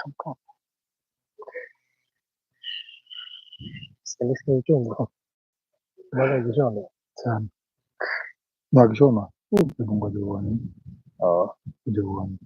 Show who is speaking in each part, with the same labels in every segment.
Speaker 1: Come, come. Nisikie uchungu. Mpaka kishona.
Speaker 2: Sana. Na akishona hebu ngoja uone.
Speaker 1: Oh.
Speaker 2: Ngoja uone.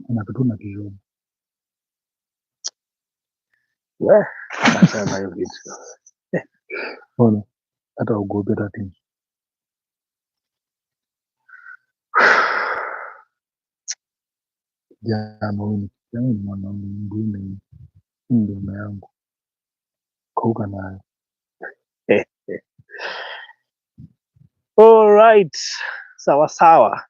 Speaker 2: Kuna kitu na kishona.
Speaker 1: We, achana na hiyo kitu.
Speaker 2: Ona, hata ugope hata tingi. Kijana huyu ni kijana ni mwanaume ndume, ndume yangu. Kauka nayo.
Speaker 1: All right. Sawa sawa.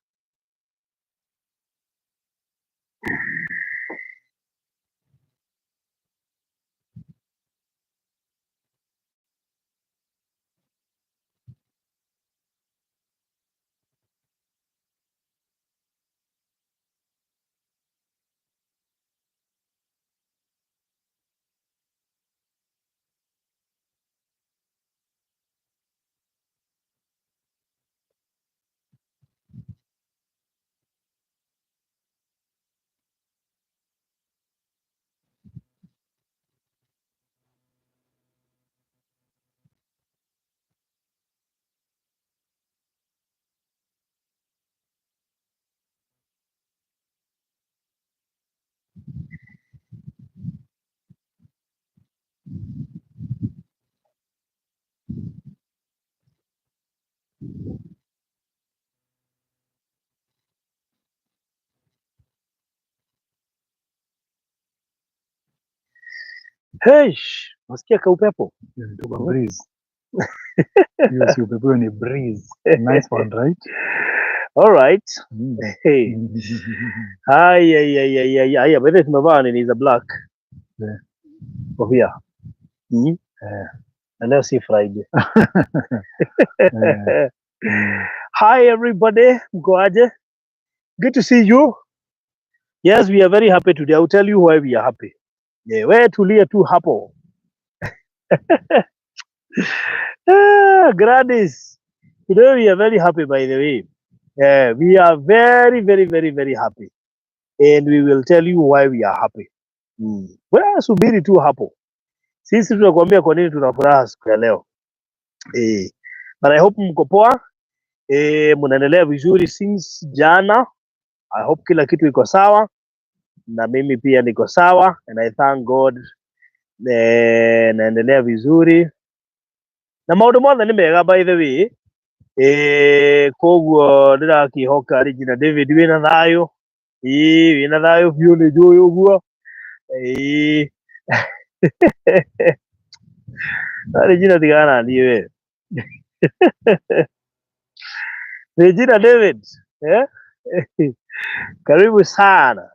Speaker 1: Hey, nasikia kaupepo.
Speaker 2: Hiyo ni toka breeze. Hiyo si upepo, hiyo ni breeze. Nice one, right?
Speaker 1: All right. Hey. Haya, haya, haya, haya. By the way, tumevaa nini za black?
Speaker 2: Yeah.
Speaker 1: Kofia. Na leo si Friday. Hi everybody, mko aje? Good to see you. Yes, we are very happy today. I will tell you why we are happy. Yeah, we tulia tu hapo. Gladys, today we are very happy, by the way. Yeah, we are very, very, very, very happy. And we will tell you why we are happy. Wewe subiri tu hapo. Sisi tunakuambia kwa nini tuna furaha siku ya leo. But I hope mko poa. Mnaendelea vizuri since jana. I hope kila kitu iko sawa. Na mimi pia niko sawa. And I thank God. Naendelea vizuri. Na maundu mothe ni mega by the way. Koguo ndirakihoka Regina David wina thayo. Wina thayo biũ nĩ njũĩ ũguo. Regina tigana na niĩ we. Regina David, Karibu sana.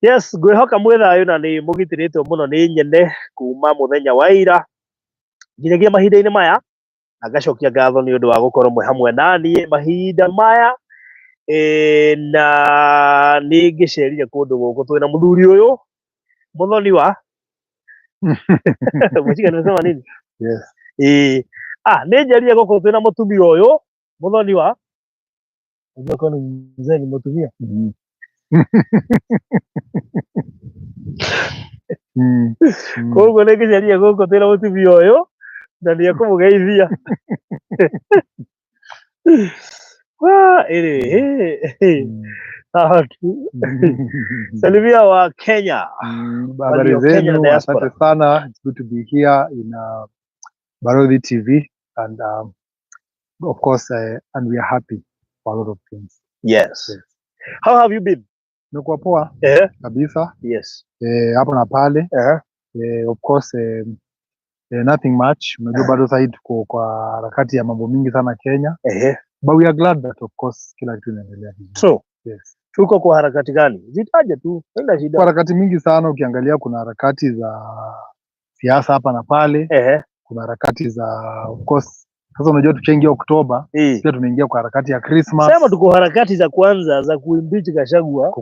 Speaker 1: Yes, ngwĩhoka mwĩ thayũ na nĩ mũgitĩrĩtwo mũno nĩ nyene kuma mũthenya wa ira nginyagia mahinda-inĩ maya, na ngacokia ngatho nĩ ũndũ wa gũkorwo mwĩ hamwe na niĩ mahinda maya. Na nĩ ngĩcerire kũndũ gũkũ twĩna mũthuri ũyũ mũthoni wa Mũciga nimesema nini?
Speaker 2: Yes.
Speaker 1: Nĩ njerire gũkũ twĩna mũtumia ũyũ mũthoni wa Unajua kwani mzee ni mũtumia? Koguo nĩ ngĩceria gũkũ twĩna mũtumia ũyũ na nĩ ekũmũgeithia. Anyway, Sawa tu. Salimia wa Kenya.
Speaker 2: Habari
Speaker 1: Walio Kenya
Speaker 2: zenu,
Speaker 1: diaspora.
Speaker 2: Asante sana. It's good to be here in Barothi TV and of course and we are happy for a lot of things.
Speaker 1: Yes.
Speaker 2: Yes.
Speaker 1: How have you been?
Speaker 2: Imekuwa poa kabisa, hapa na pale. Of course, nothing much. Unajua bado sahii tuko kwa harakati ya mambo mingi sana Kenya. But we are glad that of course kila kitu inaendelea vizuri.
Speaker 1: True.
Speaker 2: Yes.
Speaker 1: Tuko kwa harakati gani? Zitaje tu. Haina shida.
Speaker 2: Kwa harakati mingi sana, ukiangalia kuna harakati za siasa hapa na pale, kuna harakati za, of course, sasa unajua tukishaingia Oktoba pia tunaingia kwa harakati ya Christmas.
Speaker 1: Sema tuko harakati za kwanza za kuimpeach Gachagua.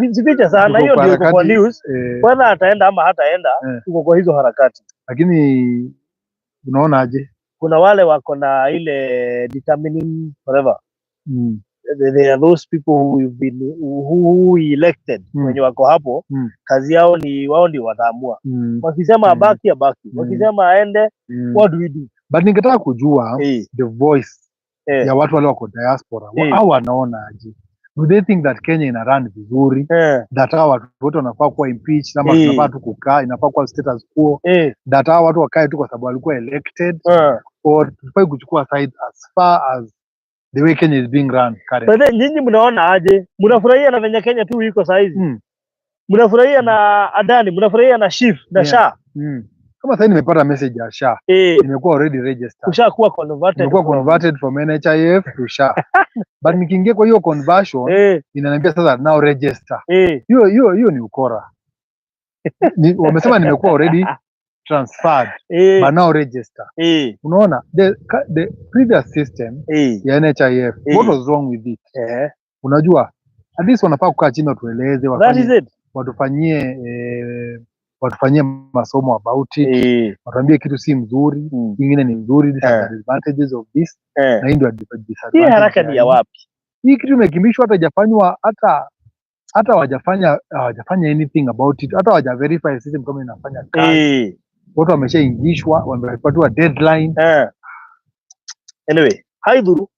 Speaker 1: Usifiche sana,
Speaker 2: Tuko
Speaker 1: hiyo
Speaker 2: kwa
Speaker 1: ndio iko kwa
Speaker 2: harakati,
Speaker 1: news. Whether ataenda ama hataenda, tuko kwa hizo harakati.
Speaker 2: Lakini unaonaje?
Speaker 1: Kuna wale wako na ile determining forever. There are those people who have been who we elected, wenye wako hapo, kazi yao ni wao ndio wataamua. Wakisema abaki, abaki. Wakisema aende, what do we do?
Speaker 2: But ningetaka kujua the voice ya watu wale wako diaspora, hao wanaonaje? Do they think that Kenya ina run vizuri? That hawa watu wote wanafaa kuwa impeached ama tunafaa tu kukaa, inafaa kuwa status quo? That hawa watu wakae tu kwa sababu walikuwa elected, or tufai kuchukua sides as far as the way Kenya is being run currently?
Speaker 1: But then, nyinyi mnaona aje? Mnafurahia na venye Kenya tu iko saizi? Mnafurahia na Adani, mnafurahia na SHIF na SHA?
Speaker 2: Kama sasa nimepata message ya SHA, nimekuwa already registered.
Speaker 1: Ushakuwa converted.
Speaker 2: Nimekuwa converted from NHIF to SHA. But nikiingia kwa hiyo conversion, inaniambia sasa now register. Hiyo ni ukora. Wamesema nimekuwa already transferred, but now register. Unaona the previous system ya NHIF, what was wrong with it? Unajua at least wanafaa kukaa chini watueleze,
Speaker 1: That is it.
Speaker 2: Watufanyie masomo about it, watuambie kitu si mzuri, ingine ni mzuri, these are the advantages of this na hii ndio
Speaker 1: Hii
Speaker 2: disadvantage
Speaker 1: haraka
Speaker 2: ya
Speaker 1: ni ya
Speaker 2: hii.
Speaker 1: wapi?
Speaker 2: Hii kitu imekimbishwa, hata haijafanywa, hata hawajafanya anything about it, hata hawaja verify system kama inafanya kazi. Watu wameshaingishwa, wamepatiwa deadline.
Speaker 1: Anyway, haidhuru.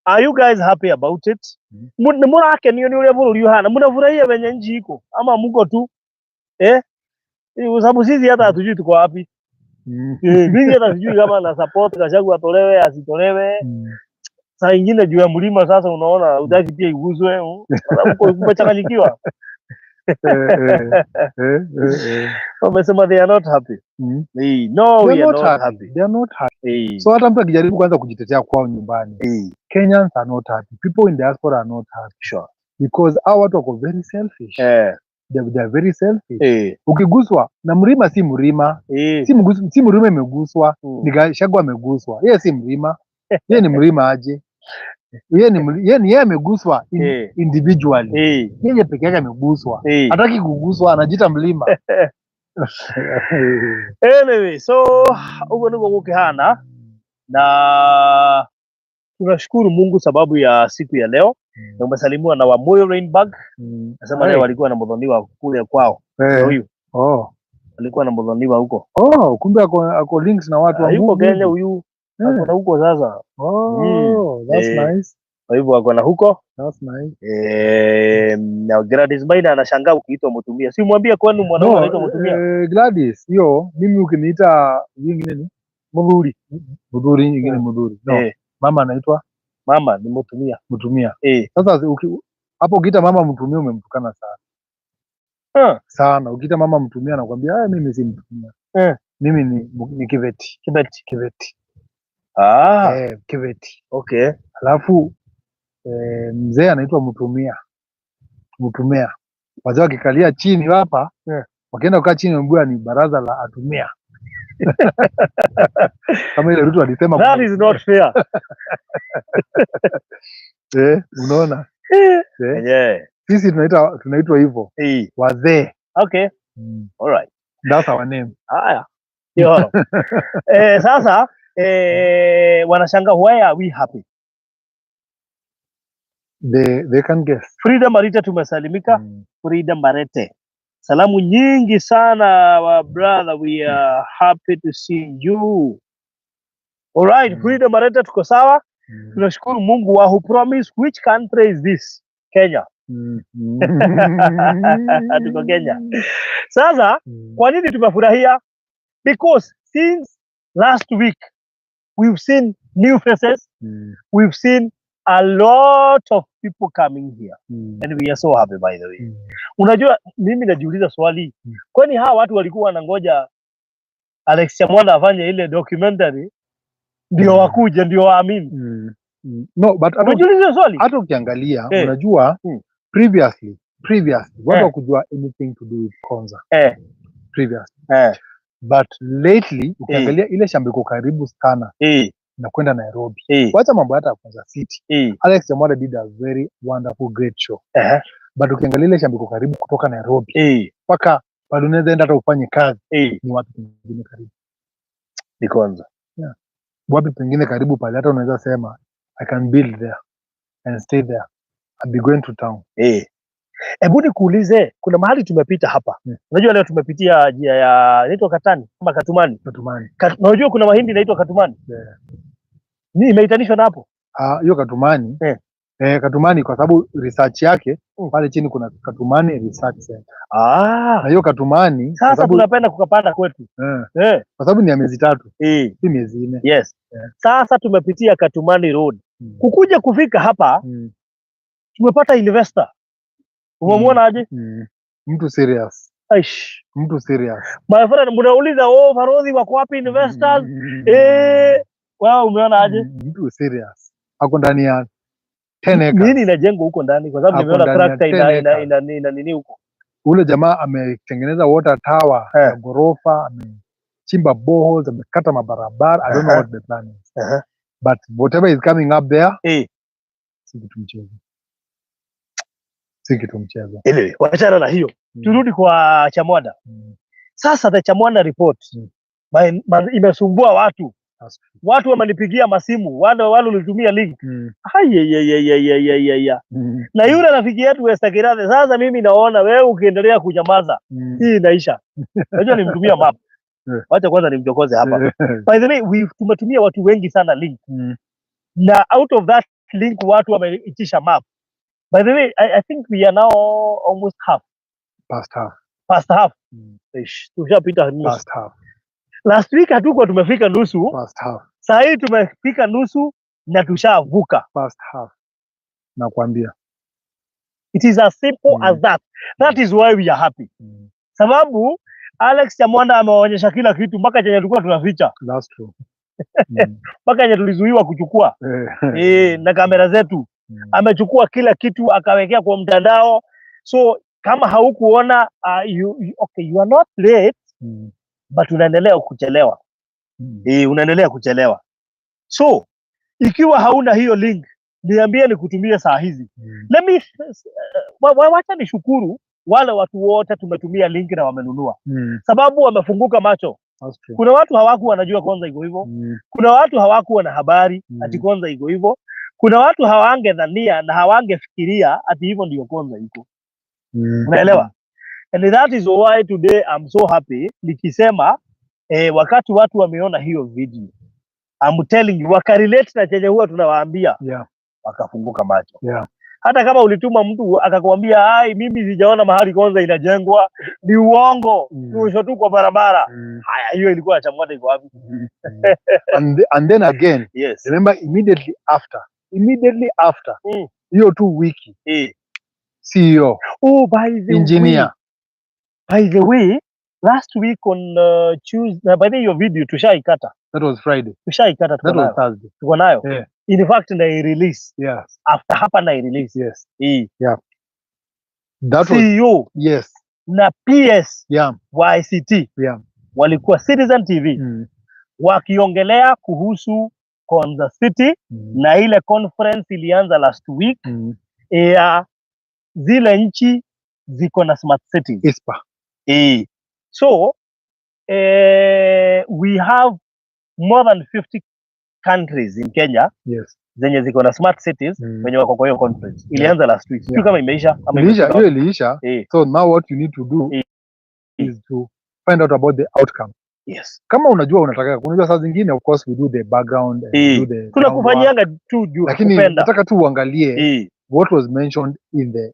Speaker 1: Are you guys happy about it?
Speaker 2: Mm.
Speaker 1: Nĩ mũrakenio nĩ ũrĩa bũrũri ũhana? Mnafurahia venye nchi iko ama mko tu, eh? Kwa sababu sisi hata hatujui tuko wapi. Mimi hata sijui kama na support Gachagua atolewe, asitolewe. Saa ingine juu ya mlima sasa unaona hutaki pia iguswe, kwa sababu kumechanganyikiwa. Wamesema they are not happy. No,
Speaker 2: They
Speaker 1: we
Speaker 2: are
Speaker 1: are
Speaker 2: not
Speaker 1: not
Speaker 2: happy.
Speaker 1: happy.
Speaker 2: They are not happy. So hata mtu akijaribu kwanza kujitetea kwao nyumbani, Kenyans are not happy. People in diaspora are not happy. Because hao watu wako very selfish. They are very selfish. Ukiguswa na mlima, si mlima, si mlima imeguswa, ni Gachagua ameguswa. Yeye si mlima. Yeye ni mlima aje? Yeye ameguswa individually. Yeye peke yake ameguswa. Hataki kuguswa, anajiita mlima.
Speaker 1: Anyway, so uguo niguo gukihana na tunashukuru Mungu sababu ya siku ya leo, na umesalimiwa na Wamoyo Rainbag. Nasema leo walikuwa na muthoniwa kule kwao. Huyu alikuwa na muthoniwa huko.
Speaker 2: Oh, kumbe ako links na watu wa
Speaker 1: Yuko
Speaker 2: nguvu
Speaker 1: Kenya
Speaker 2: hivi.
Speaker 1: huyu, ako na huko sasa.
Speaker 2: Oh, that's nice.
Speaker 1: Kwa hivyo ako na huko.
Speaker 2: That's nice.
Speaker 1: Na Gladys Maina anashangaa ukiitwa Mutumia. Si mwambie kwenu mwanaume
Speaker 2: No,
Speaker 1: anaitwa Mutumia.
Speaker 2: Gladys, hiyo mimi ukiniita ingine ni
Speaker 1: Muthuri.
Speaker 2: Mudhuri, ingine Mudhuri. No, mama anaitwa
Speaker 1: Mama ni Mutumia.
Speaker 2: Mtumia. Sasa hapo ukiita mama Mtumia umemtukana sana. Sana. Ukiita mama Mtumia anakuambia, "Ah, mimi si Mtumia. Mimi ni Kiveti."
Speaker 1: Kibeti.
Speaker 2: Kiveti. Kiveti. Alafu mzee anaitwa Mtumia. Mtumia. Wazee wakikalia chini hapa, wakienda kukaa chini wanaambiwa ni baraza la atumia. Kama ile Ruto alisema.
Speaker 1: That is not fair.
Speaker 2: Unaona?
Speaker 1: Yeah.
Speaker 2: Sisi tunaitwa hivyo. Wazee.
Speaker 1: Okay. All right.
Speaker 2: That's our name.
Speaker 1: Haya. Yo. Sasa wanashangaa why are we happy?
Speaker 2: They can guess.
Speaker 1: Frida Marita tumesalimika. Frida Marete. Salamu nyingi sana wa brother, we are happy to see you. All right, Frida Marete tuko sawa. Tunashukuru Mungu wa who promise. Which country is this? Kenya. Tuko Kenya. Sasa kwa nini tumefurahia? Because since last week we've seen new faces, we've seen a lot of people coming here and we are so happy, by the way. Unajua, mimi najiuliza swali, kwani hawa watu walikuwa wanangoja Alex Chamwada afanye ile documentary ndio wakuje ndio waamini?
Speaker 2: No, but
Speaker 1: Umejiuliza hiyo swali?
Speaker 2: Hata ukiangalia, unajua, previously watu wakujua anything to do with Konza previously, but lately ukiangalia ile shamba iko karibu sana na kwenda Nairobi, wacha mambo hata ya Konza City. Alex Chamwada did a very wonderful, great show, but ukiangalia ile shamba iko karibu kutoka Nairobi mpaka pale unaweza enda hata ufanye kazi, ni wapi pengine karibu?
Speaker 1: Ni Konza.
Speaker 2: Wapi pengine karibu pale hata unaweza sema, "I can build there and stay there and be going to town"?
Speaker 1: Hebu nikuulize, kuna mahali tumepita hapa. Unajua leo tumepitia njia ya inaitwa Katani ama Katumani.
Speaker 2: Katumani.
Speaker 1: Unajua kuna mahindi inaitwa Katumani?
Speaker 2: Yeah.
Speaker 1: Ni imeitanishwa na hapo?
Speaker 2: Ah, hiyo Katumani, Katumani kwa sababu research yake pale chini kuna Katumani Research Center. Na hiyo Katumani kwa
Speaker 1: Sasa
Speaker 2: sababu,
Speaker 1: tunapenda kukapanda kwetu.
Speaker 2: Kwa sababu ni ya miezi 3, si miezi 4.
Speaker 1: Sasa tumepitia Katumani Road. Kukuja kufika hapa tumepata investor. Umemwona aje?
Speaker 2: Mtu serious,
Speaker 1: Aish.
Speaker 2: Mtu serious.
Speaker 1: My friend, mnauliza, "Oh, Farodhi, wako wapi investors?" Eh, wewe umeona aje?
Speaker 2: Mtu serious. Ako ndani ya 10 acres.
Speaker 1: Nini inajengwa huko ndani? Kwa sababu
Speaker 2: Hapo
Speaker 1: nimeona
Speaker 2: ndani ya
Speaker 1: tractor
Speaker 2: 10
Speaker 1: ina ina
Speaker 2: acres.
Speaker 1: ina nini huko.
Speaker 2: Ule jamaa ametengeneza water tower ya ghorofa, amechimba boreholes, amekata mabarabara. I don't know what the plan is. But whatever is coming up there, si kitu mchezo. Si kitu mchezo.
Speaker 1: Anyway, wachana na hiyo. Turudi kwa Chamwada. Sasa the Chamwada report imesumbua watu.
Speaker 2: That's true.
Speaker 1: Watu wamenipigia masimu, wale ulitumia link. Ayeyeyeyeyeyeye. Na yule rafiki yetu Esther Kirathe, sasa mimi naona wewe ukiendelea kunyamaza, hii inaisha. Unajua nimtumia map. Wacha kwanza nimchokoze hapa. By the way, we tumetumia watu wengi sana link. Na out of that link watu wameitisha map. By the way, I think we are now almost half,
Speaker 2: Past half.
Speaker 1: Past half. Ish, tushapita nusu.
Speaker 2: Past half.
Speaker 1: Last week hatukuwa tumefika nusu,
Speaker 2: Past half.
Speaker 1: saa hii tumefika nusu na tushavuka.
Speaker 2: Past half. Nakwambia.
Speaker 1: It is as simple as that. That is why we are happy. Sababu Alex Chamwanda ameonyesha kila kitu mpaka chenye tulikuwa tunaficha,
Speaker 2: That's true.
Speaker 1: Mpaka chenye tulizuiwa kuchukua na kamera zetu. Amechukua kila kitu akawekea kwa mtandao. So kama haukuona, okay, you are not late but unaendelea kuchelewa. Unaendelea kuchelewa. So ikiwa hauna hiyo link, niambie nikutumie saa hizi. Let me wacha nishukuru wale watu wote tumetumia link na wamenunua, sababu wamefunguka macho.
Speaker 2: That's true.
Speaker 1: Kuna watu hawakuwa wanajua Konza iko hivyo. Kuna watu hawakuwa na habari ati Konza iko hivyo. Kuna watu hawangedhania na hawangefikiria ati hivyo ndio Konza iko. Unaelewa? And that is why today I'm so happy nikisema, wakati watu wameona hiyo video, I'm telling you, wakarelate na chenye huwa tunawaambia, wakafunguka macho. Hata kama ulituma mtu akakwambia, "Ai, mimi sijaona mahali Konza inajengwa," ni uongo. Tuisho tu kwa barabara. Haya, hiyo ilikuwa ya Chamwada iko wapi?
Speaker 2: And then again, remember immediately after hiyo tu wiki, CEO,
Speaker 1: Oh, by the
Speaker 2: engineer,
Speaker 1: way, by the way, last week on Tuesday, by the way, your video tushaikata.
Speaker 2: That was Friday.
Speaker 1: Tushaikata, tuko
Speaker 2: That was
Speaker 1: nayo.
Speaker 2: Thursday.
Speaker 1: Tuko nayo. In fact, na release after hapa na release.
Speaker 2: That was
Speaker 1: CEO na PS wa ICT walikuwa Citizen TV wakiongelea kuhusu Konza City na ile conference ilianza last week ya zile nchi ziko na smart cities.
Speaker 2: ISPA.
Speaker 1: So we have more than 50 countries in Kenya zenye ziko na smart cities wenye wako kwa hiyo conference. Ilianza last week. Sijui kama imeisha ama
Speaker 2: Iliisha,
Speaker 1: imefika.
Speaker 2: Hiyo iliisha. So now what you need to do is to find out about the outcome. Kama unajua unataka, unajua saa zingine, of course, we do the background and we do the groundwork.
Speaker 1: Tunakufanyianga tu juu
Speaker 2: Lakini
Speaker 1: kupenda.
Speaker 2: nataka tu uangalie. What was mentioned in the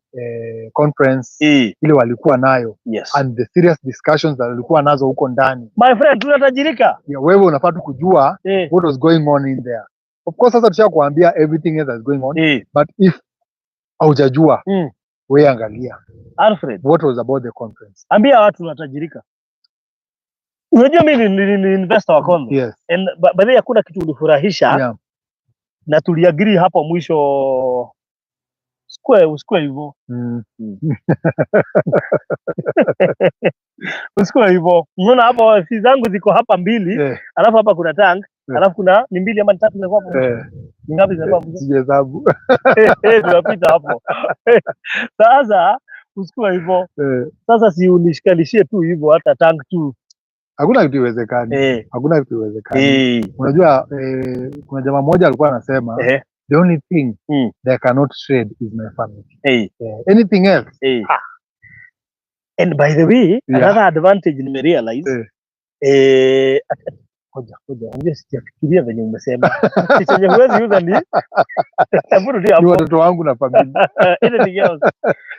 Speaker 2: conference ile walikuwa nayo and the serious discussions that walikuwa nazo huko ndani.
Speaker 1: My friend, tunatajirika.
Speaker 2: Yeah, wewe unafaa tu kujua what was going on in there. Of course sasa tushakuambia everything else that's going on, but if haujajua, wewe angalia
Speaker 1: Alfred,
Speaker 2: what was about the conference.
Speaker 1: Ambia watu tunatajirika. Unajua mimi ni investor wa Konza. And by the way, hakuna kitu ulifurahisha na tuliagree hapo mwisho square usikue hivyo. Usikue hivyo. Unaona hapo si zangu ziko hapa mbili, alafu hapa kuna tank, alafu kuna ni mbili ama ni tatu zinakuwa hapo. Ni ngapi zinakuwa hapo?
Speaker 2: Sijahesabu.
Speaker 1: Tunapita hapo. Sasa usikue hivyo. Sasa si unishikanishie tu hivyo hata tank tu.
Speaker 2: Hakuna kitu iwezekani. Hakuna kitu iwezekani. Unajua kuna jamaa mmoja alikuwa anasema the only thing that I cannot trade is my family. Anything else.
Speaker 1: And by the way, another advantage nimerealize, ngoja ngoja, unajua sijafikiria venye umesema. Chenye huwezi uza ni, hebu rudi
Speaker 2: Ni
Speaker 1: hapo.
Speaker 2: Watoto wangu na familia.
Speaker 1: Anything else.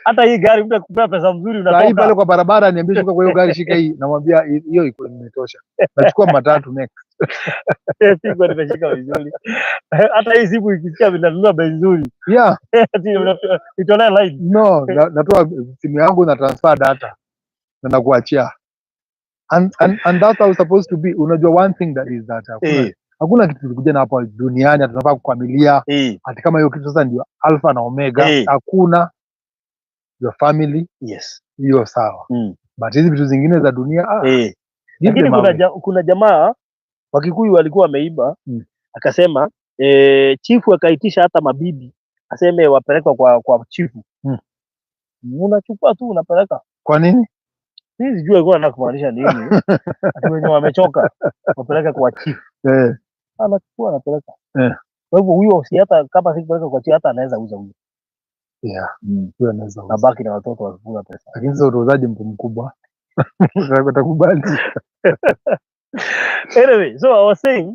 Speaker 1: Hata hii gari mtu akikupea pesa mzuri
Speaker 2: Saa hii pale
Speaker 1: unatoka.
Speaker 2: Kwa barabara niambie shuka kwa hiyo gari, shika hii, namwambia hiyo iko imetosha. Nachukua matatu next.
Speaker 1: Sikuwa nimeshika vizuri. Hata hii simu ikisikia vinanunua bei nzuri. Ati itolee line.
Speaker 2: No, natoa simu yangu na transfer data na nakuachia. And that's how it's supposed to be. Unajua one thing that is that hakuna, hakuna kitu tulikuja na hapa duniani tunafaa kukamilia ati kama hiyo kitu sasa ndio alpha na omega. Hakuna. Your family hiyo sawa. But hizi vitu zingine za dunia, give
Speaker 1: Lakini
Speaker 2: them
Speaker 1: kuna,
Speaker 2: away.
Speaker 1: kuna jamaa Wakikuyu walikuwa wameiba, akasema chifu akaitisha hata mabibi aseme wapelekwa kwa chifu. Unachukua tu unapeleka.
Speaker 2: Kwa nini?
Speaker 1: Mimi sijui alikuwa anataka kumaanisha nini. Ati wenye wamechoka wapeleka kwa chifu. Anachukua anapeleka. Kwa hivyo huyo si hata kama si kupeleka kwa chifu, hata anaweza uza huyo.
Speaker 2: Yeah. Huyo anaweza uza.
Speaker 1: Nabaki na watoto wakikula pesa.
Speaker 2: Lakini sasa utauzaje mtu mkubwa? Atakubali.
Speaker 1: Anyway, so I was saying,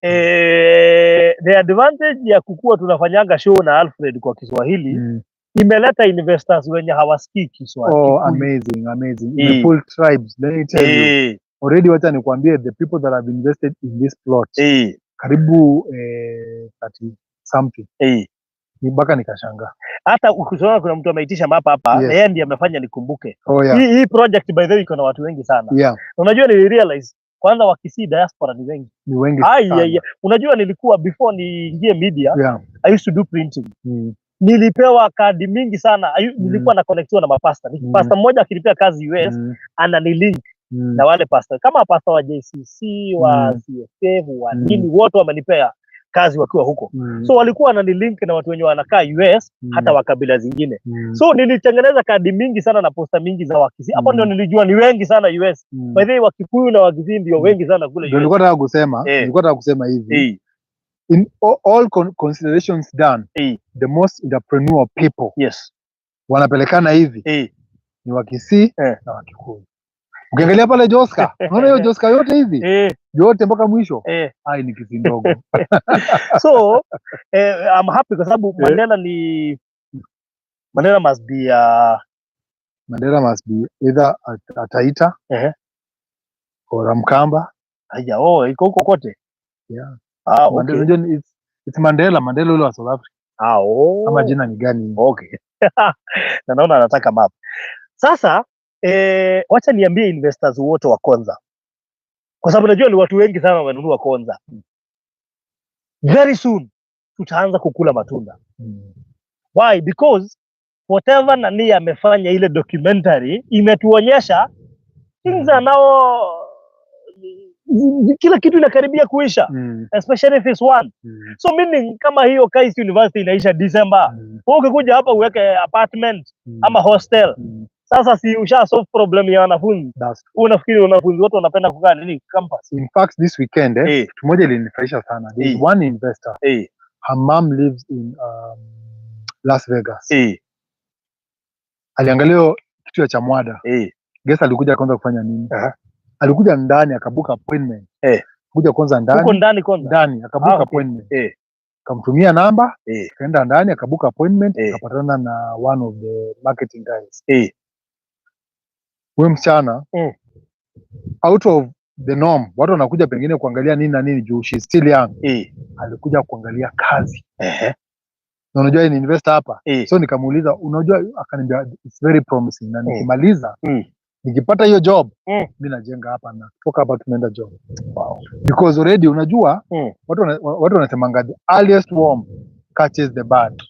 Speaker 1: the advantage ya kukua tunafanyanga show na Alfred kwa Kiswahili imeleta investors wenye hawasikii Kiswahili.
Speaker 2: Oh, amazing, amazing. Imepull tribes. Let me tell you. Already wacha nikwambie the people that have invested in this plot. Karibu 30 something. Ni mpaka nikashangaa.
Speaker 1: Hata ukiona kuna mtu ameitisha mapa hapa, yeye ndiye amefanya nikumbuke. Hii project, by the way, iko na watu wengi sana. Unajua nilirealize kwanza Wakisii diaspora ni wengi.
Speaker 2: Ni wengi
Speaker 1: Ai,
Speaker 2: sana.
Speaker 1: ai, ai. Unajua nilikuwa, before niingie media, I used to do printing. Nilipewa kadi mingi sana. Nilikuwa na connectiwa na mapasta. Pasta mmoja akinipea kazi US, ananilink na wale pasta kama pasta wa JCC, wa CFF, wa nini, wote wamenipea kazi wakiwa huko. So walikuwa wananilink na watu wenye wanakaa US, hata wa kabila zingine. So nilitengeneza kadi mingi sana na posta mingi za Wakisii. Hapo ndio nilijua ni wengi sana US. By the way, Wakikuyu na Wakisii ndio wengi sana kule
Speaker 2: Ndio
Speaker 1: US.
Speaker 2: nilikuwa nataka kusema, nilikuwa nataka kusema hivi. In all considerations done, the most entrepreneurial people wanapelekana hivi ni Wakisii na Wakikuyu. Ukiangalia pale Joska, unaona hiyo Joska yote hivi yote mpaka mwisho, ai, ni Kisii ndogo.
Speaker 1: So I'm happy kwa sababu Mandela ni Mandela must be
Speaker 2: Mandela must be either a Taita or a Mkamba.
Speaker 1: Haya, oh, iko huko kote.
Speaker 2: Yeah.
Speaker 1: Ah,
Speaker 2: Mandela,
Speaker 1: okay.
Speaker 2: unajua it's Mandela, Mandela ule wa South Africa.
Speaker 1: Ah, oh.
Speaker 2: Ama jina ni gani?
Speaker 1: Okay. Na naona anataka map. Sasa wacha niambie investors wote wa Konza, kwa sababu najua ni watu wengi sana wamenunua Konza. Very soon tutaanza kukula matunda. Why? Because whatever nani amefanya, ile documentary imetuonyesha things are now, kila kitu inakaribia kuisha, especially phase one. So meaning kama hiyo KAIST University inaisha December, wewe ukikuja hapa uweke apartment ama hostel, sasa si usha solve problem ya wanafunzi?
Speaker 2: That's true.
Speaker 1: Unafikiri wanafunzi wote wanapenda kukaa nini campus?
Speaker 2: In fact, this weekend, kitu moja ilinifurahisha sana. There is one investor. Her mom lives in Las Vegas. Aliangalia hiyo kitu ya Chamwada. Guess alikuja kwanza kufanya nini? Alikuja ndani akabook appointment. Kuja kwanza ndani.
Speaker 1: Huko ndani kwanza.
Speaker 2: Ndani akabook appointment. Kamtumia namba, akaenda ndani akabook appointment, akapatana na one of the marketing guys. Huyo msichana, out of the norm, watu wanakuja pengine kuangalia nini na nini juu she's still young, alikuja kuangalia kazi. Na unajua ni investor hapa. So nikamuuliza, unajua, akaniambia it's very promising na nikimaliza, nikipata hiyo job, mi najenga hapa na kutoka hapa tunaenda job. Because already unajua, watu wanasemanga the earliest worm catches the bird.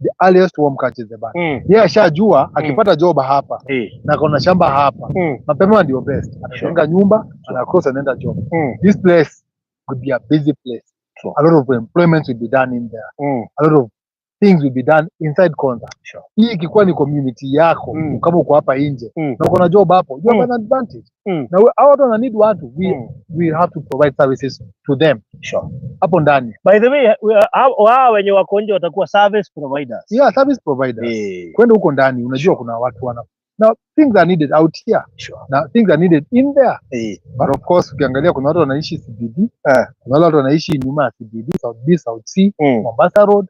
Speaker 2: The earliest worm catches the bird. Yeye ashajua akipata job hapa na kona shamba hapa, mapema ndio best. Anajenga nyumba, ana cross, anaenda job. This place could be a busy place. A lot of employment will be done in there. A lot of things will be done inside Konza. Hii ikikuwa ni community yako, kama uko hapa nje na uko na job hapo, you have an advantage. Na hao watu wana need watu, we have to provide services to them hapo ndani.
Speaker 1: By the way, wao wenye wako nje watakuwa service providers.
Speaker 2: Yeah, service providers. Kwenda huko ndani, unajua kuna watu wana, now things are needed out here. Now things are needed in there. But of course ukiangalia kuna watu wanaishi CBD, kuna wale watu wanaishi nyuma ya CBD, South B, South C, Mombasa Road,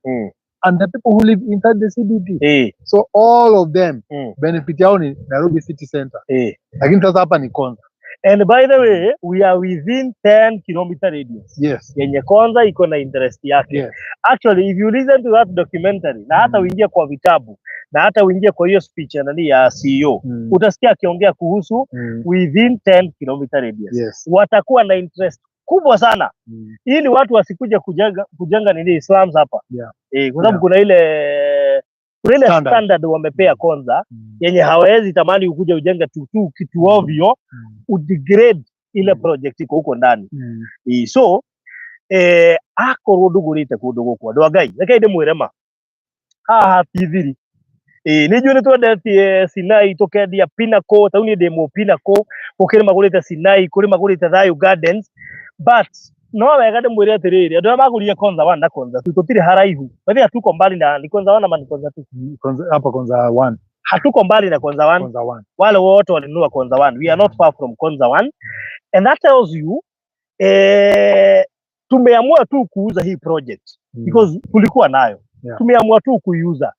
Speaker 2: and the people who live inside the CBD. So all of them, benefit yao ni Nairobi City Center. Lakini sasa hapa ni Konza.
Speaker 1: And by the way, we are within 10 kilometer radius yenye Konza iko na interest yake. Actually, if you listen to that documentary na hata uingie kwa vitabu na hata uingie kwa hiyo speech ya nani, ya CEO, utasikia akiongea kuhusu within 10 kilometer radius. Watakuwa na interest kubwa sana ili watu wasikuje kujenga nini, slums hapa. Kwa sababu kuna ile
Speaker 2: Standard.
Speaker 1: Standard wamepea Konza yenye hawawezi tamani ukuja ujenge tu kitu ovyo, udegrade ile project iko huko ndani. So akorwo ndugurite kundu guku, andu a Ngai, reke ndimwire ma haha hatithiri. Ĩ nĩ njũĩ nĩ twendetie Sinai, tũkendia Pinnacle, ta niĩ ndĩ mũ Pinnacle, gũkĩrĩ magũrĩte Sinai, kũrĩ magũrĩte Thayu Gardens, but no wega ndĩmwĩre atĩrĩrĩ, andũ arĩa magũrire Konza 1 na Konza 2, tũtirĩ haraihu. By hatuko mbali na, ni Konza 1 ama ni Konza 2?
Speaker 2: Konza, hapa Konza 1.
Speaker 1: Hatuko mbali na Konza 1.
Speaker 2: Konza 1.
Speaker 1: Wale wote walinunua Konza 1, we are not far from Konza 1, and that tells you tumeamua tu kuuza hii project because tulikuwa nayo. Tumeamua tu kuiuza.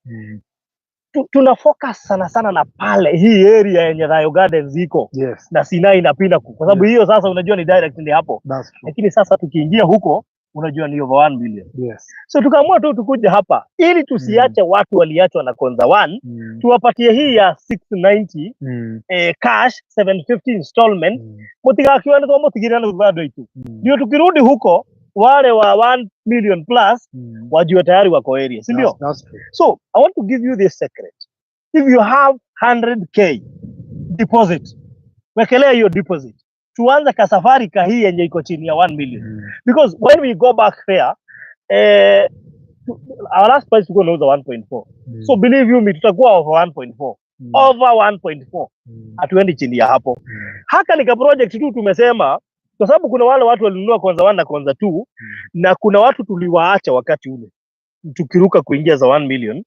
Speaker 1: Tuna focus sana sana na pale hii area yenye Thayu Gardens iko na Sinai na Pinnacle, kwa sababu hiyo sasa unajua ni direct ni hapo.
Speaker 2: That's true.
Speaker 1: Lakini sasa tukiingia huko, unajua ni over 1 billion. So tukaamua tu tukuje hapa ili tusiache watu waliachwa na Konza 1, tuwapatie hii ya 690 cash, 750 installment. Mutigakiwa nĩ twamutigire na thutha andũ aitũ, ndio tukirudi huko wale wa 1 million plus wajue tayari wako area, si ndio?
Speaker 2: That's true.
Speaker 1: So I want to give you this secret. If you have 100K deposit, wekelea hiyo deposit, tuanze kasafari ka hii yenye iko chini ya 1 million, because when we go back there, our last price tulikuwa tunauza 1.4. So believe you me, tutakuwa over 1.4, over 1.4. Hatuendi chini ya hapo. Haka ni ka project tu tumesema kwa sababu kuna wale watu walinunua Konza 1 na Konza 2, na kuna watu tuliwaacha wakati ule tukiruka kuingia za 1 million,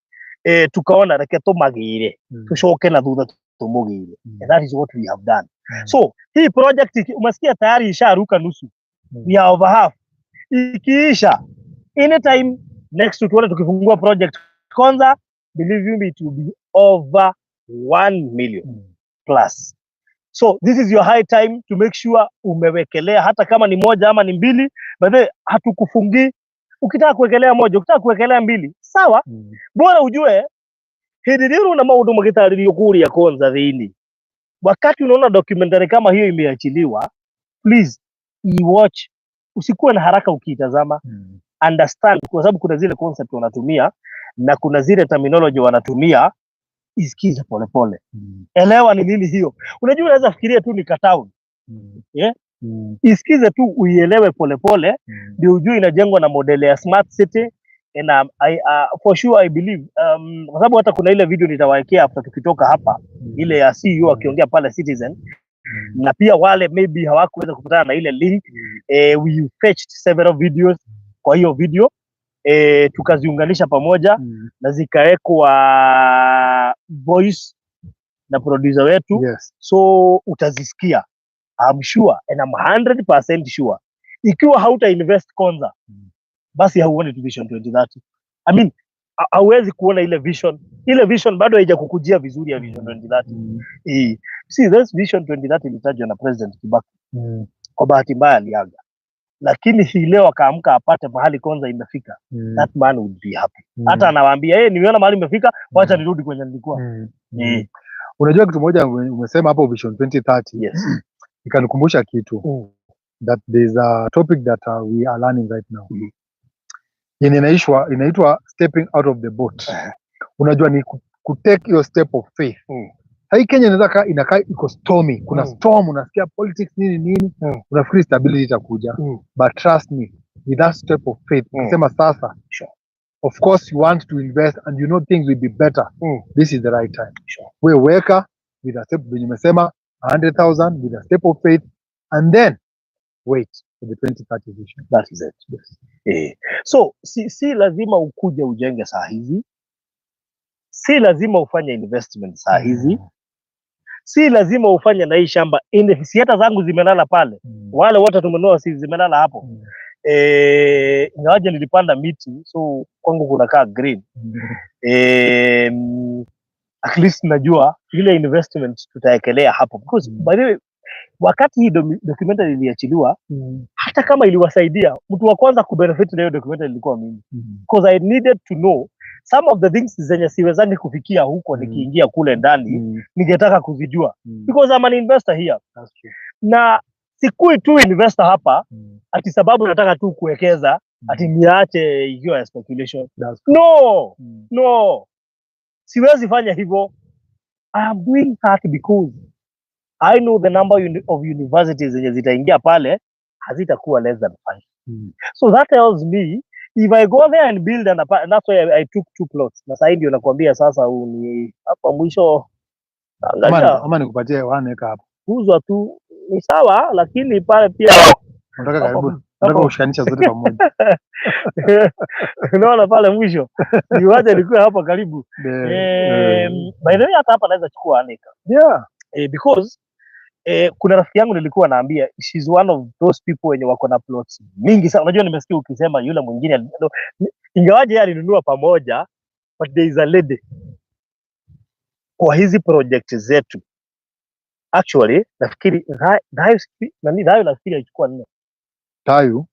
Speaker 1: tukaona reke tumagire, tucoke na thutha tumugire. And that is what we have done. So hii project umesikia tayari isharuka nusu. We are over half. Ikiisha anytime next tuone tukifungua project Konza, believe you me, it will be over 1 million plus. So this is your high time to make sure umewekelea hata kama ni moja ama ni mbili. By the way, hatukufungii. Ukitaka kuwekelea moja, ukitaka kuwekelea mbili, sawa. Bora ujue hĩndĩ ĩrĩa ũrona maũndũ magĩtarĩrio kũrĩa Konza thĩinĩ, wakati unaona documentary kama hiyo imeachiliwa, please iwatch, usikuwe na haraka ukiitazama. Understand, kwa sababu kuna zile concept wanatumia na kuna zile terminology wanatumia. Isikize polepole, elewa ni nini hiyo. Unajua unaweza fikiria tu ni katown. Yeah? Isikize tu uielewe polepole ndio ujue inajengwa na model ya smart city. And for sure I believe, kwa sababu hata kuna ile video nitawaekea after tukitoka hapa, ile ya CEO akiongea pale Citizen, na pia wale maybe hawakuweza kupatana na ile link, we fetched several videos kwa hiyo video, tukaziunganisha pamoja na zikawekwa voice na producer wetu. So utazisikia. I'm sure and I'm 100% sure, ikiwa hauta invest Konza, Basi hauoni tu Vision 2030. I mean, hauwezi kuona ile vision. Ile vision bado haijakukujia vizuri ya Vision 2030. See, this Vision 2030 ilitajwa na President Kibaki. Kwa bahati mbaya aliaga, lakini hii leo akaamka apate mahali Konza imefika, that man would be happy. Hata anawaambia, "Hey, nimeona mahali imefika, wacha nirudi kwenye nilikuwa."
Speaker 2: Unajua kitu moja umesema hapo, Vision 2030, ikanikumbusha kitu, that there's a topic that we are learning right now yenye inaitwa stepping out of the boat. Unajua ni ku take your step of faith. Hii Kenya inaweza kaa inakaa iko stormy, kuna storm, unasikia politics, nini nini, unafikiri stability itakuja, but trust me, with that step of faith, ukisema sasa, of course you want to invest and you know things will be better, this is the right time. We weka with a step venye umesema, 100,000, with a step of faith, and then wait for the 2030 vision.
Speaker 1: That is it.
Speaker 2: Yes.
Speaker 1: So si lazima ukuje ujenge saa hizi, si lazima ufanye investment saa hizi, si lazima ufanye na hii shamba. Si hata zangu zimelala pale, wale wote tumenunua, si zimelala hapo? Ingawaje nilipanda miti, so kwangu kunakaa green. At least najua ile investment tutaekelea hapo, because by the way, wakati hii documentary iliachiliwa, hata kama iliwasaidia, mtu wa kwanza kubenefit na hiyo documentary ilikuwa mimi, because I needed to know some of the things zenye siwezangi kufikia huko nikiingia kule ndani, ningetaka kuzijua, because I'm an investor here.
Speaker 2: That's true.
Speaker 1: Na sikui tu investor hapa ati sababu nataka tu kuwekeza, ati niache ikiwa ya speculation.
Speaker 2: That's true.
Speaker 1: No, no, siwezi fanya hivyo. I am doing that because I know the number of universities zenye zitaingia pale hazitakuwa less than five. So that tells me if I go there and build an and that's why I took two plots. Na sasa ndio nakwambia sasa huu ni hapa mwisho, angalia.
Speaker 2: Ama nikupatie 1 acre hapo.
Speaker 1: Kuuzwa tu ni sawa, lakini pale pia
Speaker 2: Unataka
Speaker 1: hapo-
Speaker 2: karibu, unataka kushikanisha zote pamoja.
Speaker 1: Unaona pale mwisho, niwache nikuwe hapa karibu. By the way, hata hapa naweza chukua 1 acre. Because kuna rafiki yangu nilikuwa naambia, she's one of those people wenye wako na plots mingi sana. Unajua nimesikia ukisema yule mwingine no, ingawaje yeye alinunua pamoja, but there is a lady kwa hizi project zetu. Actually nafikiri Thayo nani, Thayo nafikiri alichukua nne.
Speaker 2: Tayu.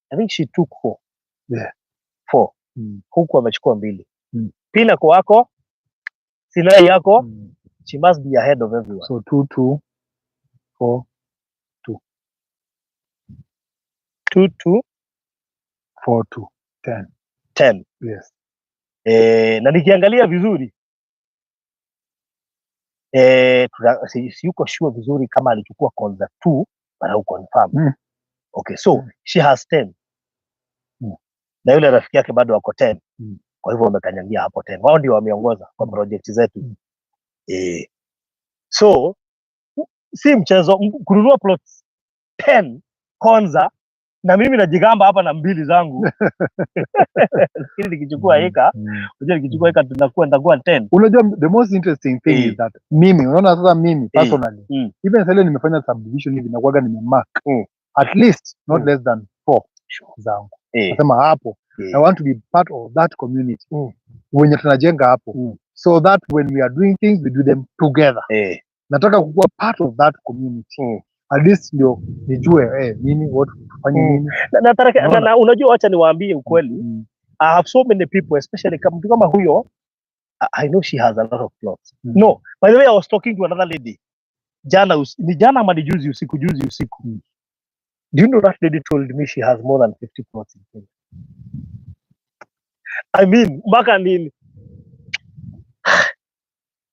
Speaker 1: I think she took four. Four. Huku amechukua mbili. Pinnacle wako, Sinai yako, she must be ahead of everyone.
Speaker 2: So two, two, four,
Speaker 1: Two, two,
Speaker 2: four, two, 10.
Speaker 1: 10.
Speaker 2: Yes.
Speaker 1: Na nikiangalia vizuri, siyuko sure vizuri kama alichukua Konza 2, but I will confirm. Okay, so she has 10. Na yule rafiki yake bado wako 10. Kwa hivyo wamekanyagia hapo 10. Wao ndio wameongoza kwa project zetu. So si mchezo kununua plots 10 Konza, na mimi najigamba hapa na mbili zangu, lakini nikichukua eka, unajua nikichukua eka tunakuwa nitakuwa 10.
Speaker 2: Unajua the most interesting thing is that mimi, unaona sasa mimi personally, even sasa ile nimefanya subdivision hivi, nakuwaga nimemark at least not less than four zangu. Nasema hapo I want to be part of that community wenye tunajenga hapo, so that when we are doing things, we do them together. Nataka kukuwa part of that community, at least ndio nijue nini, what tufanye, nini.
Speaker 1: Na,
Speaker 2: Unaona?
Speaker 1: na unajua, wacha niwaambie ukweli. I have so many people, especially kama mtu kama huyo, I know she has a lot of plots. No, by the way, I was talking to another lady jana ni jana ama ni juzi usiku, juzi usiku. Do you know that lady told me she has more than 50 plots in Kenya? I mean, mpaka nini,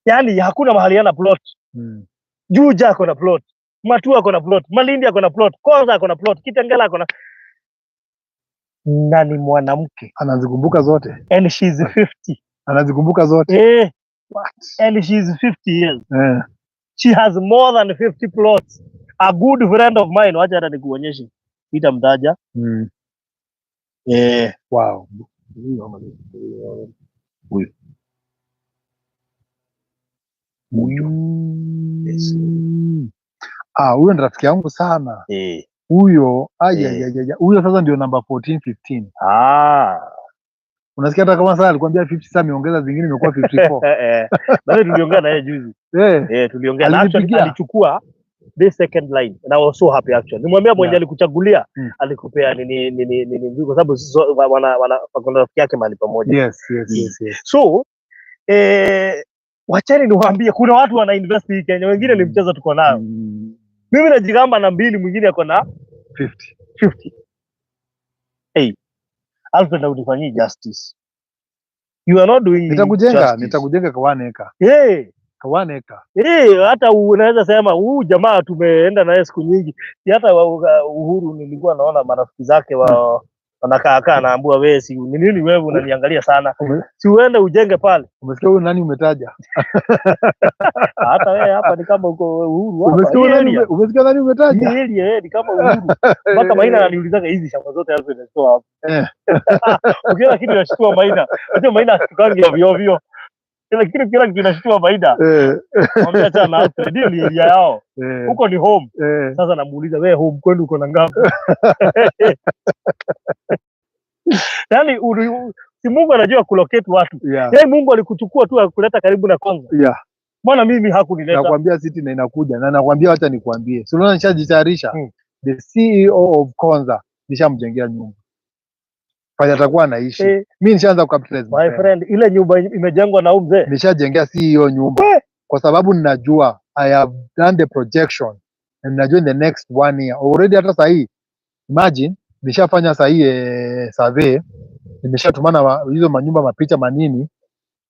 Speaker 1: yani hakuna mahali ana plot. Juja ako na plot, Matua ako na plot, Malindi ako na plot, Konza ako na plot, Kitengela ako na, na ni mwanamke.
Speaker 2: Anazikumbuka zote.
Speaker 1: And she's 50.
Speaker 2: Anazikumbuka zote. What?
Speaker 1: And she's 50 years. She has more than 50 plots. A good friend of mine, wacha hata nikuonyeshe, sitamtaja. Huyu. Huyu. Yes.
Speaker 2: Ah, huyo ni rafiki yangu sana. Huyo ay, huyo sasa ndio number 14 15.
Speaker 1: Ah.
Speaker 2: Unasikia hata kama sasa alikwambia 50, sasa ameongeza zingine imekuwa 54.
Speaker 1: Bado tuliongea na yeye juzi.
Speaker 2: Eh.
Speaker 1: Eh, tuliongea na actually
Speaker 2: Alinipigia.
Speaker 1: Alichukua the second line and I was so happy actually. Nimwambia mwenye alikuchagulia alikupea nini nini nini, kwa sababu wana wako na rafiki yake mahali pamoja.
Speaker 2: Yes.
Speaker 1: So wacheni niwaambie kuna watu wana invest hii Kenya, wengine ni mchezo tuko nayo. Mimi najigamba na mbili, mwingine ako na
Speaker 2: 50.
Speaker 1: 50. Hey, Alfred, haunifanyii justice. You are not doing me
Speaker 2: Nitakujenga,
Speaker 1: justice.
Speaker 2: Nitakujenga kwa 1 acre.
Speaker 1: Hey,
Speaker 2: Kwa 1 acre.
Speaker 1: hey, hata unaweza sema huu jamaa tumeenda naye siku nyingi. Si hata Uhuru nilikuwa naona marafiki zake wa wanakaa kaa, naambua wewe si ni nini wewe unaniangalia sana. Si uende ujenge pale.
Speaker 2: Umesikia huyu nani umetaja?
Speaker 1: Hata wewe hapa ni kama uko Uhuru hapa.
Speaker 2: Umesikia
Speaker 1: Hii
Speaker 2: huyu nani
Speaker 1: area.
Speaker 2: Umesikia nani umetaja?
Speaker 1: Hii area ni kama Uhuru. Mpaka Maina ananiulizaga hizi shamba zote Alfred anatoa wapi? Ukiona kitu inashtua Maina. Unajua Maina ashtukangi ovyo ovyo. Kila kitu inashtua Maina. Mwambie achana na Alfred, hiyo ni area yao. Huko ni home. Sasa namuuliza wewe home kwenu uko na ngapi? Yaani si Mungu anajua kulocate watu. Yaani Mungu alikuchukua tu akuleta karibu na Konza. Mbona mimi hakunileta?
Speaker 2: Nakwambia city na inakuja na nakwambia, wacha nikwambie. Si unaona nishajitayarisha. The CEO of Konza nishamjengea nyumba. Pale atakuwa anaishi. Mimi nishaanza kucapitalize
Speaker 1: My
Speaker 2: mapema.
Speaker 1: friend, ile nyumba imejengwa na huyu mzee.
Speaker 2: Nishajengea CEO nyumba kwa sababu ninajua I have done the projection and ninajua in the next one year already, hata sahii imagine nishafanya sahii survey, nimeshatumana hizo manyumba mapicha manini,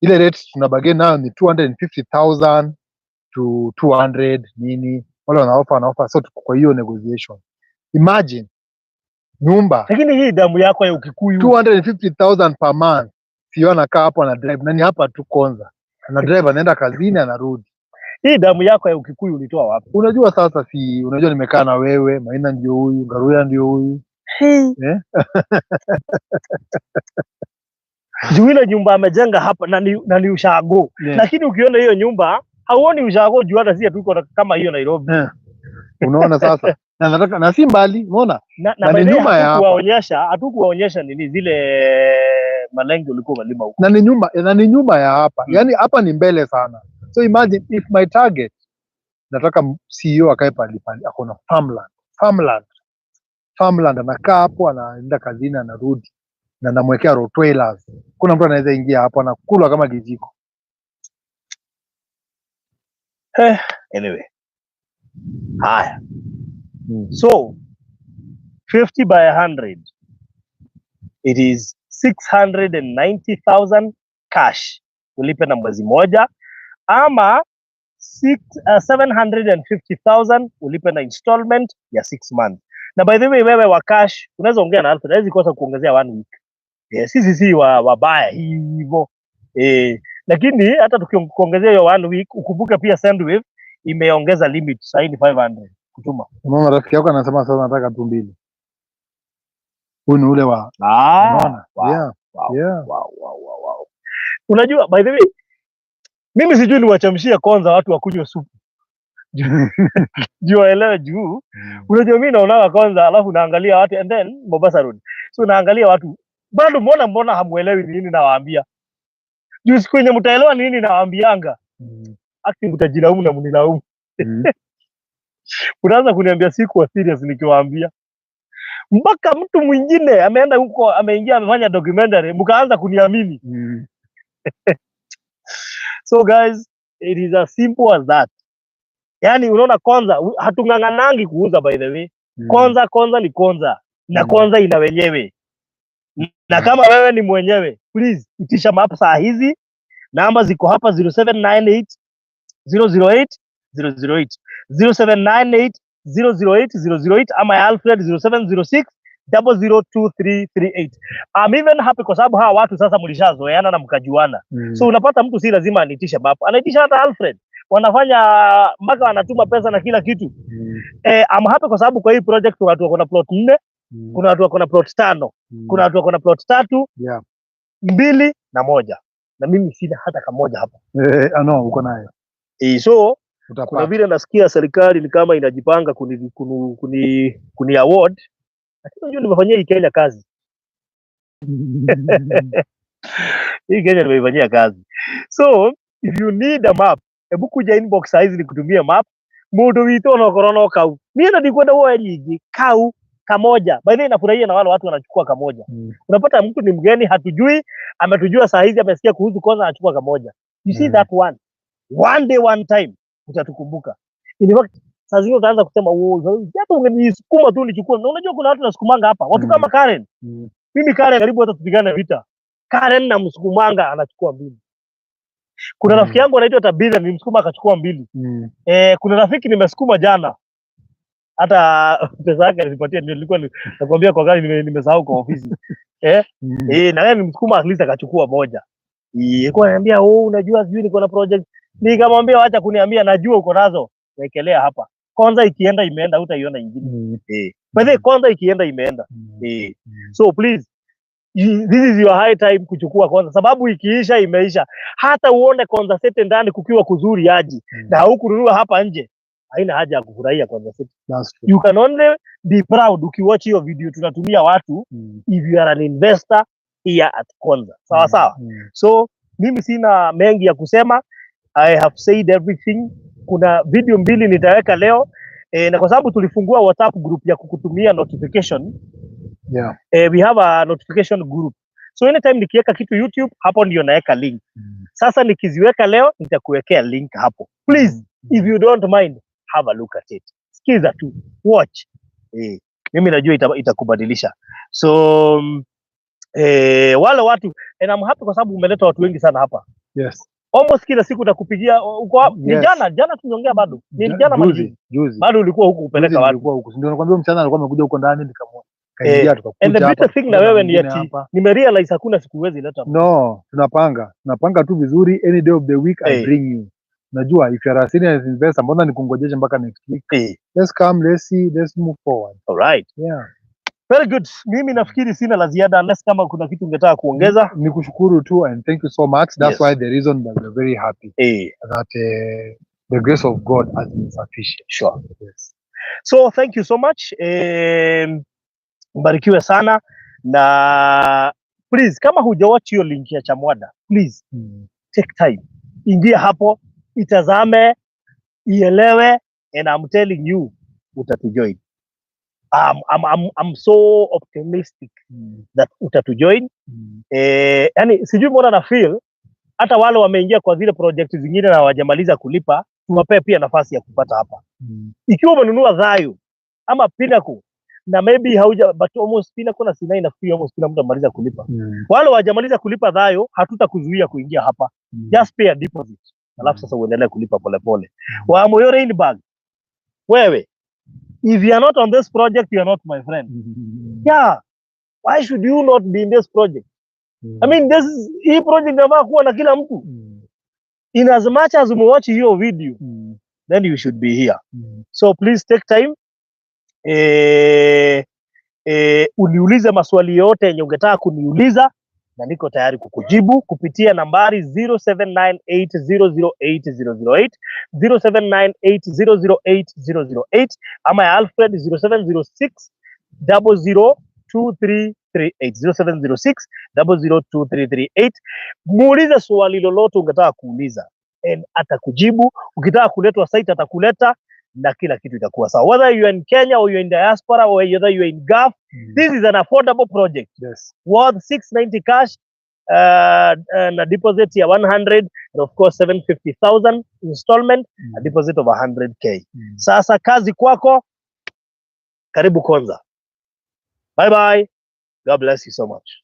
Speaker 2: ile rate tunabargain nayo ni 250,000 to 200 nini, wale wanaofa wanaofa, so tuko kwa hiyo negotiation. Imagine nyumba
Speaker 1: Lakini hii damu yako ya Ukikuyu.
Speaker 2: 250,000 per month, sio? Anakaa hapo ana drive na ni hapa tu Konza, ana drive anaenda kazini anarudi.
Speaker 1: Hii damu yako ya Ukikuyu ulitoa wapi?
Speaker 2: Unajua sasa, si unajua nimekaa na wewe, Maina ndio huyu, Ngaruya ndio huyu, eh?
Speaker 1: Juu ile nyumba amejenga hapa na ni ushago. Lakini ukiona hiyo nyumba hauoni ushago juu hata si hatuko kama hiyo Nairobi.
Speaker 2: Eh. Unaona sasa, na nataka na si mbali, unaona.
Speaker 1: Na
Speaker 2: Na
Speaker 1: by
Speaker 2: ni
Speaker 1: the way,
Speaker 2: nyuma ya hapa.
Speaker 1: hatukuwaonyesha nini zile malenge ulikuwa umelima huko.
Speaker 2: Na ni nyuma ya hapa. Yani hapa ni mbele sana, so imagine if my target nataka CEO akae pali pali ako na farmland, farmland, farmland, anakaa hapo, anaenda kazini, anarudi, na namwekea Rottweilers. Kuna mtu anaweza ingia hapo anakula kama kijiko.
Speaker 1: Anyway. Haya. So 50 by 100, it is 690,000 cash ulipe na mwezi moja, ama 750,000 ulipe na installment ya 6 months. Na by the way, wewe wa cash unaweza ongea na Alfred, hawezi kosa kuongezea one week. Sisi si wa wabaya hivyo. Lakini hata tukikuongezea hiyo one week, ukumbuke pia Sendwave imeongeza limit, sasa ni 500 kutuma.
Speaker 2: Unaona rafiki yako anasema sasa nataka tu mbili. Huyu ni ule wa
Speaker 1: Ah,
Speaker 2: unaona?
Speaker 1: Wow, wow, wow. Unajua, by the way, mimi sijui niwachemshie kwanza watu wakunywe supu juu waelewe juu. Unajua mimi naonaga kwanza, alafu naangalia watu and then Mombasa Road. So naangalia watu bado, mbona hamuelewi nini nawaambia? Juu siku yenye mtaelewa nini nawaambianga, aki mtajilaumu na mnilaumu. Unaanza kuniambia sikuwa serious nikiwaambia. Mpaka mtu mwingine ameenda huko, ameingia, amefanya documentary, mkaanza kuniamini. So guys, it is as simple as that. Yaani unaona kwanza hatung'ang'anangi kuuza, by the way. Kwanza Konza ni Konza na Konza ina wenyewe. Na kama wewe ni mwenyewe, please itisha map saa hizi. Namba ziko hapa: 0798 008 008, 0798 008 008, ama ya Alfred 0706 002338. I'm even happy kwa sababu hawa watu sasa mlishazoeana na mkajuana. So unapata mtu si lazima aniitishe map, anaitisha hata Alfred, wanafanya mpaka wanatuma pesa na kila kitu. I'm happy kwa sababu kwa hii project kuna watu wako na plot nne, kuna watu wako na plot tano, kuna watu wako na plot tatu, mbili na moja, na mimi sina hata kamoja hapa.
Speaker 2: Eh, ah, no, uko nayo.
Speaker 1: So Kuna
Speaker 2: Utapata.
Speaker 1: Vile nasikia serikali ni kama inajipanga kuni award, lakini unajua nimefanyia hii Kenya kazi. Hii Kenya nimeifanyia kazi. So if you need a map, hebu kuja inbox saa hizi nikutumie map. Mundu witũ onokorwo no kau, niĩ na ndikwenda woe nyingĩ, kau kamoja. By the way, nafurahia na wale watu wanachukua kamoja. Unapata mtu ni mgeni, hatujui, ametujua saa hizi, amesikia kuhusu Konza, anachukua kamoja. You see, that one, one day, one time utatukumbuka. In fact, saa zingine utaanza kusema, "Oh, japo ungenisukuma tu nichukue." Na unajua kuna watu nasukumanga hapa, watu kama Karen. Mimi Karen karibu hata tupigane vita. Karen namsukumanga anachukua mbili. Kuna rafiki yangu anaitwa Tabitha, nilimsukuma akachukua mbili. Eh, kuna rafiki nimesukuma jana, hata pesa yake alinipatia, ndio nilikuwa nakwambia kwa gari nimesahau kwa ofisi, eh. Eh, na yeye nilimsukuma at least akachukua moja. Alikuwa ananiambia, "Oh, unajua sijui niko na project." Nikamwambia, "Wacha kuniambia, najua uko nazo. Wekelea hapa. Kwanza ikienda imeenda, hutaiona ingine." Eh. By the way, kwanza ikienda imeenda. Eh. So please, this is your high time kuchukua kwanza, sababu ikiisha imeisha. Hata uone Konza City ndani kukiwa kuzuri aje na hukununua hapa nje, haina haja ya kufurahia Konza City.
Speaker 2: That's true.
Speaker 1: You can only be proud ukiwatch hiyo video tunatumia watu if you are an investor here at Konza. Sawa sawa. So mimi sina mengi ya kusema. I have said everything. Kuna video mbili nitaweka leo na kwa sababu tulifungua WhatsApp group ya kukutumia notification, we have a notification group. So anytime nikiweka kitu YouTube, hapo ndio naweka link. Sasa nikiziweka leo nitakuwekea link hapo. Please, if you don't mind, have a look at it. Sikiza tu, watch. Mimi najua itakubadilisha. So wale watu, and I'm happy kwa sababu umeleta watu wengi sana hapa. Almost kila siku nakupigia, uko hapa. Ni jana jana tuliongea bado. Ni jana ama ni
Speaker 2: Juzi,
Speaker 1: juzi?
Speaker 2: Juzi.
Speaker 1: Bado ulikuwa huku kupeleka
Speaker 2: Juzi
Speaker 1: watu.
Speaker 2: Nilikuwa huku. Ndio nakwambia msichana alikuwa amekuja huko ndani, nikamwona. Kaingia
Speaker 1: And
Speaker 2: tukakuja
Speaker 1: the
Speaker 2: hapa.
Speaker 1: bitter thing na
Speaker 2: Tukakuja na
Speaker 1: wewe ni
Speaker 2: mwingine
Speaker 1: ati
Speaker 2: hapa.
Speaker 1: nimerealize hakuna siku huwezi leta mtu.
Speaker 2: No, tunapanga. Tunapanga tu vizuri, any day of the week I bring you. Najua if you are a serious investor, mbona nikungojeshe mpaka next week? Let's come, let's see, let's move forward.
Speaker 1: All right.
Speaker 2: Yeah.
Speaker 1: Very good. Mimi nafikiri sina la ziada unless kama kuna kitu ungetaka kuongeza.
Speaker 2: Nikushukuru tu and thank you so much. That's why the reason that we're very happy that the grace of God has been sufficient. Yes.
Speaker 1: So thank you so much. Mbarikiwe sana na please, kama hujawatch hiyo link ya Chamwada, please take time. Ingia hapo, itazame, ielewe, and I'm telling you utatujoin. I'm so optimistic that utatujoin. Yani sijui mbona na feel hata wale wameingia kwa zile project zingine na hawajamaliza kulipa, tuwapee pia nafasi ya kupata hapa. Ikiwa umenunua Dhayo ama Pinnacle na maybe hauja, but almost Pinnacle na Sinai nafikiri almost kila mtu amaliza kulipa. Wale hawajamaliza kulipa Dhayo, hatutakuzuia kuingia hapa. Just pay a deposit. Alafu sasa uendelee kulipa polepole. Wa Moyo Rainbag, wewe, if you are not on this project, you are not my friend. Yeah. Why should you not be in this project? I mean, hii project inafaa kuwa na kila mtu. In as much as umewatch hiyo video, then you should be here. So please take time. Uniulize maswali yote yenye ungetaka kuniuliza na niko tayari kukujibu kupitia nambari 0798008008, 0798008008, ama ya Alfred 0706 002338, 0706 002338. Muulize swali lolote ungetaka kuuliza and atakujibu. Ukitaka kuletwa site atakuleta na kila kitu itakuwa sawa. Whether you are in Kenya or you are in diaspora or whether you are in Gulf, this is an affordable project worth 690 cash and a deposit ya 100 and of course 750,000 installment, a deposit of 100K. Sasa kazi kwako, karibu Konza. Bye bye. God bless you so much.